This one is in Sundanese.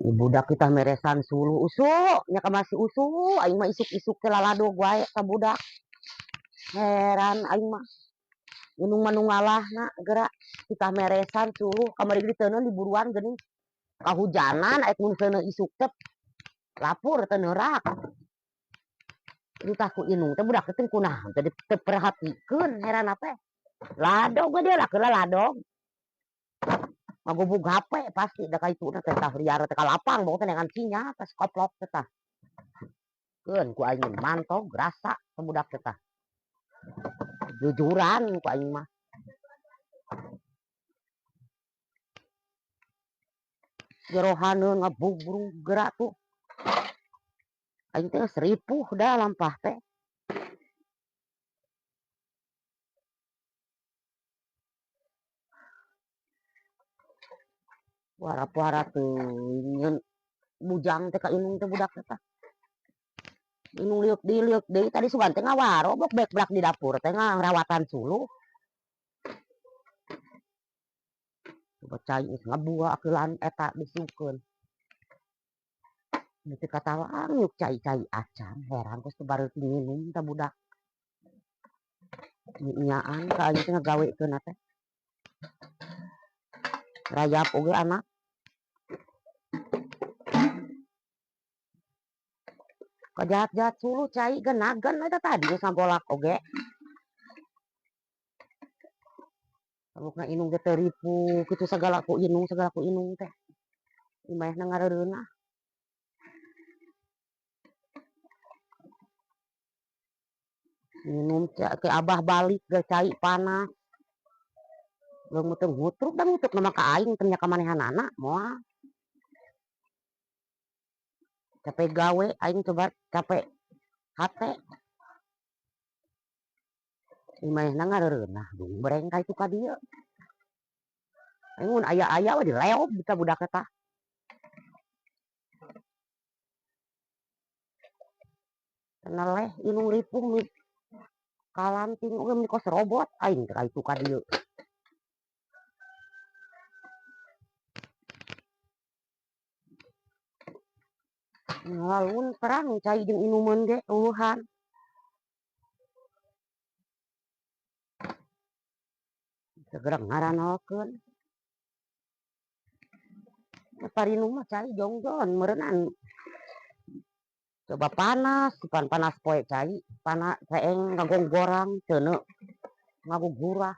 Budak kita meresan suluh usuk nya ka masih usuk aing mah isuk-isuk teh lalado wae ka budak. Heran aing mah. Inung mah nu ngalahna geura kita meresan suluh kamari ge diteundeun di buruan geuning. Kahujanan aya mun seuneu isuk teh lapur teu neurak. Ditah ku inung teh budak teh kunaon teh teu perhatikeun heran teh. Ladog we dia lah keula ladog. Ngagubug HP pasti da ka ituna teh tah liar teh ka lapang bawa teh neangan sinyal teh koplok teh tah. Keun ku aing mantog rasa teh budak teh tah. Jujuran ku aing mah. Jerohaneun ngebug burung gerak tuh. Aing teh geus ripuh da lampah teh. Puara-puara tuh nyeun bujang teh ka inung teh budak teh tah. Inung liuk deui liuk deui tadi sugan teh ngawarobok bek-brak di dapur teh ngrawatan suluh. Coba cai geus ngebuak keulaan eta disiukeun. Teu katalang yuk cai-cai acan heran geus teu bareuti nginum teh budak. Nyaan ka aing teh ngagawekeun teh. Rayap oge anak. Kajahat-jahat suluh cai genagan eta tadi geus ngagolak oge. Sabukna inung teh teu ripuh kitu sagala ku inung sagala ku inung teh. Imayahna ngareureunah. Minum ke abah balik ge cai panas. Leung teu ngutruk da ngutruk mah ka aing teh nya ka manehanana moal. Capek gawe aing coba capek hate. Imayahna ngareureunah dung breng ka itu ka dieu. Aing mun aya-aya we dileob ka budak eta. Neleh inung ripuh mi kalanting oge mi kos robot aing teh ka itu ka dieu. Ngalun perang cai jeung inumeun ge eueuhan. Segera ngaranolkeun. Parinum mah cai jongjon meureunnan. Coba panas, pan panas poe cai, panas saeng ngagonggorang ceuneu ngagugurah.